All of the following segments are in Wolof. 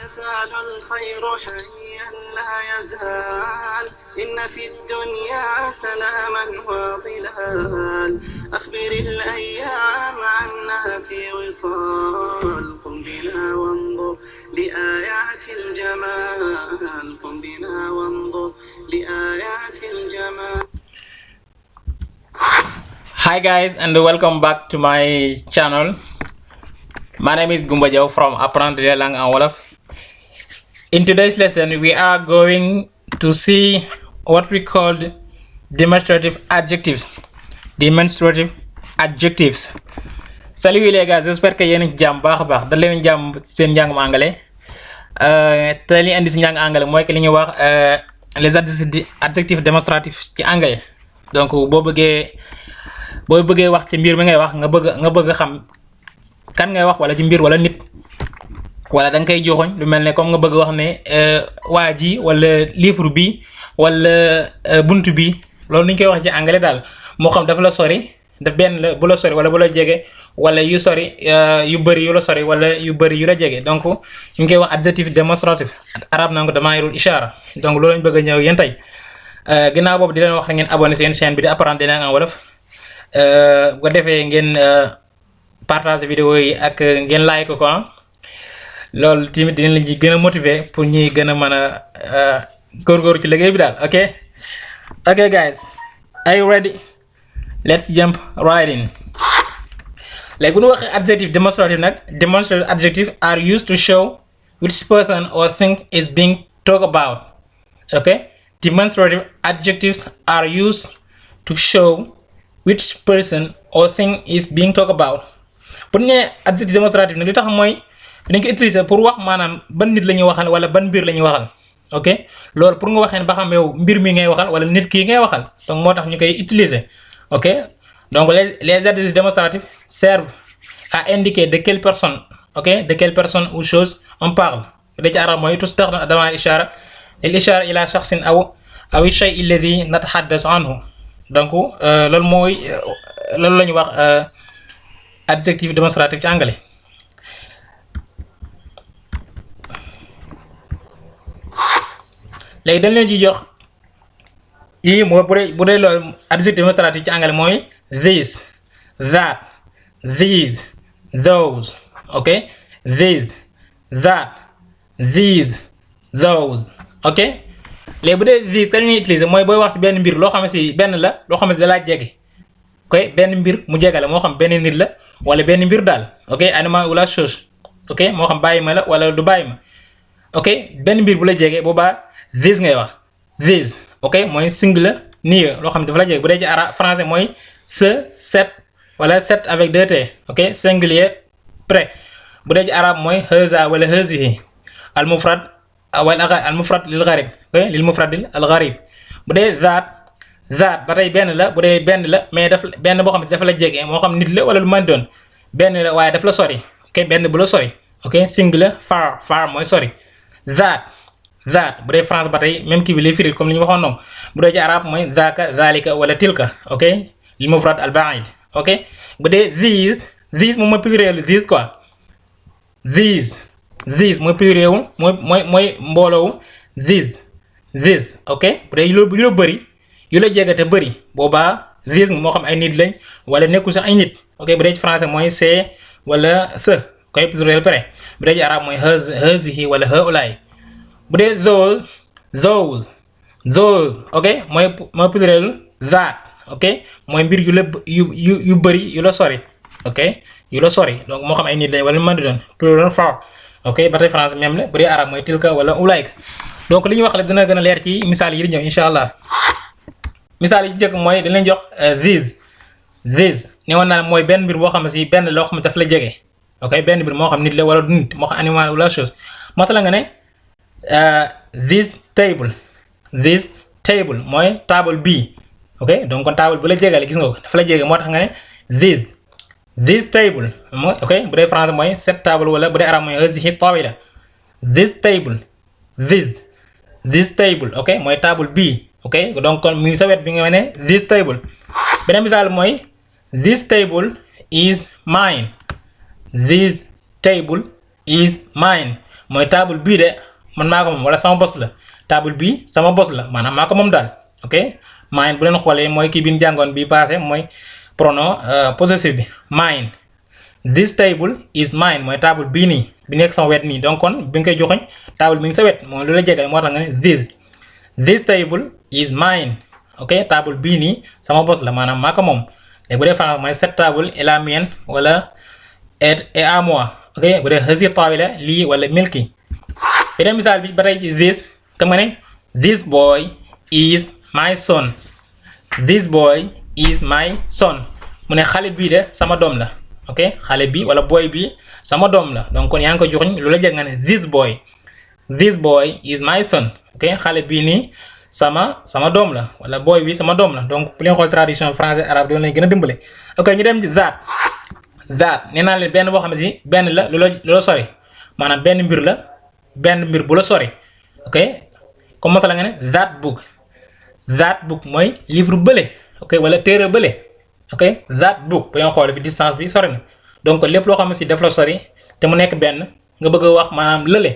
يزال الخير حيا لا يزال إن في الدنيا سلاما وظلال أخبر الأيام أنها في وصال قم بنا وانظر لآيات الجمال قم بنا وانظر لآيات الجمال. Hi guys, and welcome back to my channel. My name is Goumba Diaw from Apprendre les langues en Wolof. In today's lesson, we are going to see what we call demonstrative adjectives. Demonstrative adjectives. Salut les gars, j'espère que yéen a ngi jàmm baax a baax da leen jàmm seen njàngum anglais. Te li indi si njàng anglais mooy que li ñuy wax les adjectifs démonstratifs ci anglais. Donc boo bëggee wax ci mbir mi ngay wax nga bëgg xam kan ngay wax wala ci mbir wala nit wala da nga koy joxoñ lu mel ne comme nga bëgg wax ne waa ji wala livre bi wala buntu bi loolu ni ñu koy wax ci anglais daal moo xam dafa la sori daf benn la bu la sori wala bu la jege wala yu sori yu bëri yu la sori wala yu bëri yu la jege donc ñu ngi koy wax adjectif démonstratif arab naa ko damairul ishara donc loolu lañ bëgg a ñëw yéen tey ginnaaw boobu di leen wax ngeen abonné seen chaîne bi di Apprendre les langues en Wolof bu ko defee ngeen partage vidéo yi ak ngeen like ko loolu tamit dina leen ci gën a motiver pour ñuy gën a mën a góorgóorlu ci liggéey bi daal ok guys, are you ready? Let's jump right in. Léegi bu ñu waxee adjective démonstrative nag demonstrative adjectives are used to show which person or thing is being talked about. Okay, demonstrative adjectives are used to show which person or thing is being talked about. Bu ñu nee adjectif démonstratif nag li tax mooy dañ ko utiliser pour wax maanaam ban nit la ñuy waxal wala ban mbir la ñuy waxal. Ok, loolu pour nga waxee ba xam yow mbir mi ngay waxal wala nit kii ngay waxal donc moo tax ñu koy utiliser. Ok, donc les adjectifs démonstratifs servent à indiquer de quelle personne, ok, de quelle personne ou chose on parle. da ci arab mooy tustaxdam adama ishara lil ishara ila shakhsin aw shay alladhi natahaddasu anhu. Donc loolu la ñuy wax adjectif démonstratif ci anglais. léegi dañ leen ci jox yii mooy bu dee loolu adjectif démonstratif ci anglais mooy this, that, these, those. Ok, this, that, these, those. Ok, léegi bu dee this dañ ñuy utiliser mooy booy wax ci benn mbir loo xam ne si benn la loo xam ne da laa jege. Ok, benn mbir mu jege la moo xam benn nit la wala benn mbir daal. Ok, animal wala chose. Ok, moo xam bàyyi ma la wala du bàyyi ma. Ok, benn mbir bu la jege boobaa this ngay wax this. Ok, mooy singular near loo xam ne dafa la jege bu dee ci français mooy ce, cette wala cette avec deux t. Ok, singulier près. bu dee ci arabe mooy haza wala hazihi. al mufrad al mufrad lil gharib. Ok, lil mufrad al gharib. bu dee that ba tey benn la bu dee benn la mais benn boo xam ne dafa la jege moo xam nit la wala lu mën doon benn la waaye daf la sori. Ok, benn bu la sori. Ok, singular far mooy sori. that bu dee France ba tey même kii bi lay firi comme li ñu waxoon noonu bu dee ci arab mooy zaaka zalika wala tilka. Ok, lil mufrad al ba'id. Ok, bu dee these moom mooy pluriel these quoi. these mooy pluriel mooy mbooloowu this. Ok, bu dee yu la bëri yu la jege te bëri boobaa these moo xam ay nit lañ wala nekkul sax ay nit. Ok, bu dee ci français mooy c'est wala ce. Ok, pluriel près. bu dee ci arab mooy hazihi wala haulaay. bu dee those. Ok, mooy pluriel that. Ok, mooy mbir yu bëri yu la sori. Ok, yu la sori donc moo xam ay nit lañ wala mën di doon pluriel far. Ok, ba tey français même la bu dee arab mooy tilka wala ulaayka. donc li ñuy wax la dina gën a leer ci misaal yi di ñëw incha allah. misaal yi njëkk mooy dañ leen jox this ne woon naa mooy benn mbir boo xam ne si benn loo xam ne daf la jege. Ok, benn mbir moo xam nit la wala du nit moo xam animal wala chose. masala nga ne this table mooy table bii. Ok, donc kon table bu la jegale gis nga ko dafa la jege moo tax nga ne this table mooy. Ok, bu dee français mooy cette table wala bu dee arab mooy hazihi tawila. this table. Ok, mooy table bii. Ok, donc kon mu ngi sa wet bi nga ne this table. beneen misaal mooy this table is mine. mooy table bii de man maa ko moom wala sama bos la table bii sama bos la maanaam maa ko moom daal ok mine bu leen xoolee mooy kii bi ñu jàngoon bii passé mooy pronom possessif bi mine. This table is mine mooy table bii nii bi nekk sama wet nii donc kon bi nga koy joxoñ table bi nga sa wet moom lu la jegal moo tax nga ne this table is mine ok table bii nii sama bos la maanaam maa ko moom léegi bu dee français mooy cette table est la mienne wala est à moi ok bu dee hasi tawila lii wala milki. beneen misaal bi ba tey ci this xam nga ne this boy is my son. This boy is my son mu ne xale bii de sama doom la ok xale bi wala boy bi sama doom la donc kon yaa ngi ko joxuñ lu la jeg nga ne this boy is my son ok xale bii nii sama doom la wala boy bi sama doom la donc bu leen xool traduction français arabe doon lañ gën a dimbale. ok ñu dem ci that nee naa leen benn boo xam ne si benn la lu la sori maanaam benn mbir bu la sori ok comme masala nga ne that book mooy livre bële ok wala téere bële ok that book bu leen xool fi distance bi sori na donc lépp loo xam ne si daf la sori te mu nekk benn nga bëgg a wax maanaam lële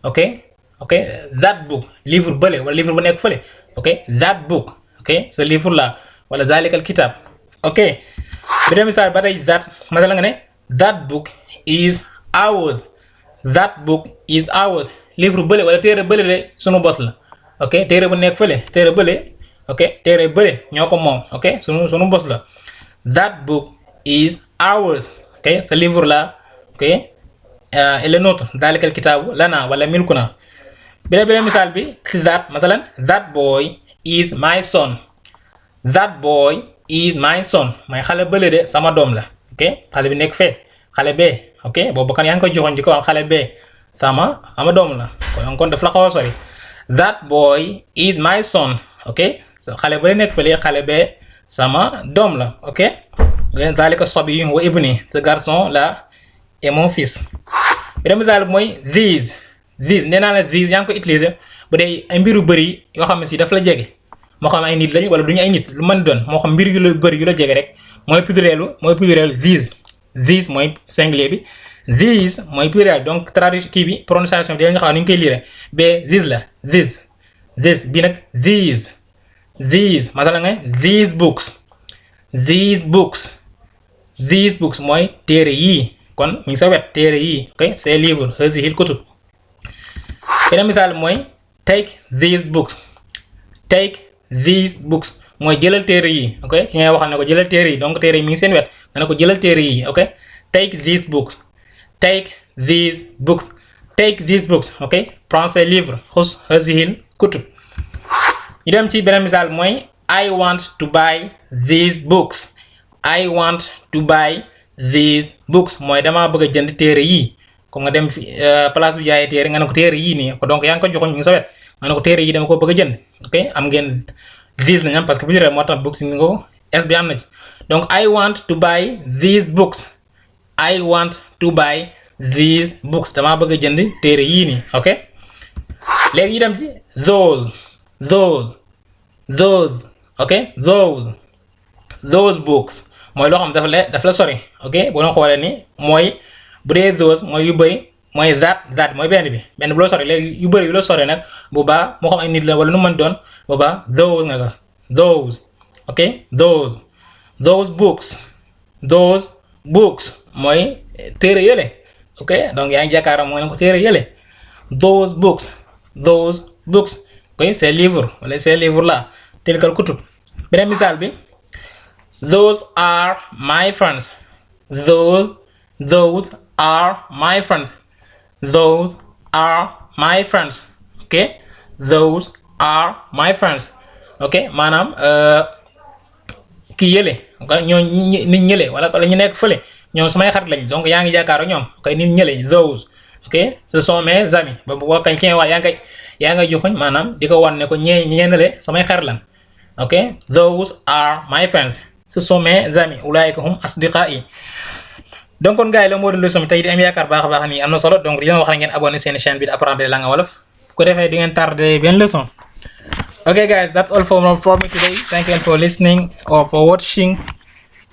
ok that book livre bële wala livre bu nekk fële ok that book ok ce livre là wala zalikal kitab ok bi dem misaal ba tey that masala nga ne that book is ours livre bële wala téere bële de sunu bos la ok téere bu nekk fële téere bële ok téere bële ñoo ko moom ok sunu bos la that book is ours ok ce livre là ok et le nôtre dalikal kitaabu lana wala milkuna beneen misaal bi that masalan that boy is my son mooy xale bële de sama doom la ok xale bi nekk fee xale bee ok boobu kan yaa ngi koy joxoon di ko wax xale bee sama doom la kon daf la xaw a sori that boy is my son ok xale bële nekk fële xale bee sama doom la ok dalika sabiyyun wa ibni ce garçon là est mon fils. beneen misaal bi mooy these nee naa la these yaa ngi ko utiliser bu dee ay mbir yu bëri yoo xam ne si daf la jege moo xam ay nit lañu wala duñu ay nit lu mën doon moo xam mbir yu la bëri yu la jege rek mooy pluriel these mooy singulier bi these mooy pluriel donc traduction kii bi prononciation bi dañu xaw ni ñu koy lire ba this la this bi nag these masala nga these books mooy téere yii kon mi ngi sa wet téere yii ok ces livres hazihil kutub. beneen misaal mooy take these books mooy jëlal téere yii ok ki ngay waxal ne ko jëlal téere yi donc téere yi mi ngi seen wet nga ne ko jëlal téere yii ok take these books ok prends ces livres xus hazihil kutub. ñu dem ci beneen misaal mooy I want to buy these books mooy damaa bëgg a jënd téere yii comme nga dem fi place bi jaayee téere nga ne ko téere yii nii donc yaa ngi ko joxoon mi ngi sa wet nga ne ko téere yii dama ko bëgg a jënd ok am ngeen these lañ am parce que bu ñu moo tax books ni ko s bi am na ci donc I want to buy these books damaa bëgg a jënd téere yii nii ok léegi ñu dem ci those books mooy loo xam daf la sori ok boo doon xoolee ni mooy bu dee those mooy yu bëri mooy that mooy benn bu la sori léegi yu bëri yu la sori nag bu baax moo xam ay nit la wala nu mën doon bu baax those nga ko those books mooy téere yële ok donc yaa ngi jàkkaaram mooy ne ko téere yële those books ok ces livres wala ces livres là tilkal kutub. beneen misaal bi those are my friends ok maanaam kii yële ñoo nit ñële wala ñu nekk fële ñoom samay xarit lañ donc yaa ngi jàkkaaroo ñoom ok nit ñële those ok ce sont mes amis ba bu ko kañ ki wax yaa ngay joxuñ maanaam di ko wan ne ko ñeenale samay xarit lan ok those are my friends ce sont mes amis ulaika hum asdiqai. donc kon gars yi la moo doon leçon bi tey di am yaakaar baax a baax nii am na solo donc di leen wax na ngeen abonné seen chaîne bi di apprendre langue wolof bu ko defee di ngeen tardé benn leçon. Okay guys, that's all for me today. Thank you for listening or for watching,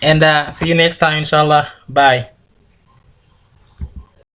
and see you next time inshallah. Bye.